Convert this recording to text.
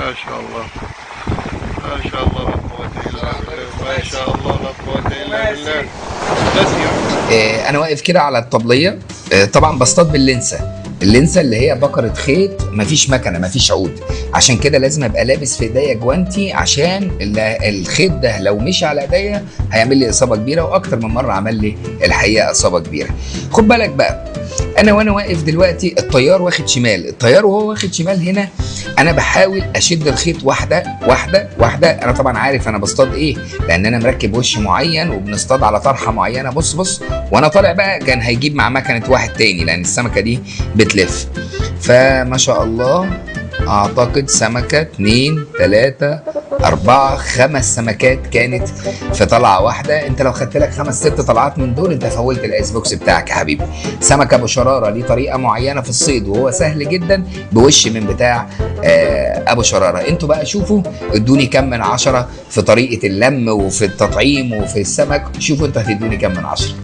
ما شاء الله ما شاء الله لا قوة إلا بالله، ما شاء الله لا قوة إلا بالله. أنا واقف كده على الطبلية، طبعا بصطاد باللنسة، اللنسة اللي هي بكرة خيط، مفيش مكنة مفيش عود، عشان كده لازم ابقى لابس في ايديا جوانتي عشان الخيط ده لو مشي على ايديا هيعمل لي اصابة كبيرة، واكتر من مرة عمل لي الحقيقة اصابة كبيرة. خد بالك بقى، انا واقف دلوقتي الطيار واخد شمال، الطيار وهو واخد شمال هنا انا بحاول اشد الخيط واحدة واحدة واحدة. انا طبعا عارف انا بصطاد ايه لان انا مركب وش معين وبنصطاد على طرحه معينة. بص بص، وانا طالع بقى كان هيجيب مع مكنه واحد تاني لان السمكة دي بتلف. فما شاء الله اعتقد سمكة 2 3 4 5 سمكات كانت في طلعه واحدة. انت لو خدت لك 5 6 طلعات من دول انت فولت ال ice box بتاعك يا حبيبي. سمكة ابو شراره ليه طريقه معينة في الصيد وهو سهل جدا بوش من بتاع ابو شراره. انتوا بقى شوفوا ادوني كم من 10 في طريقه اللم وفي التطعيم وفي السمك، شوفوا انتوا هتدوني كم من 10.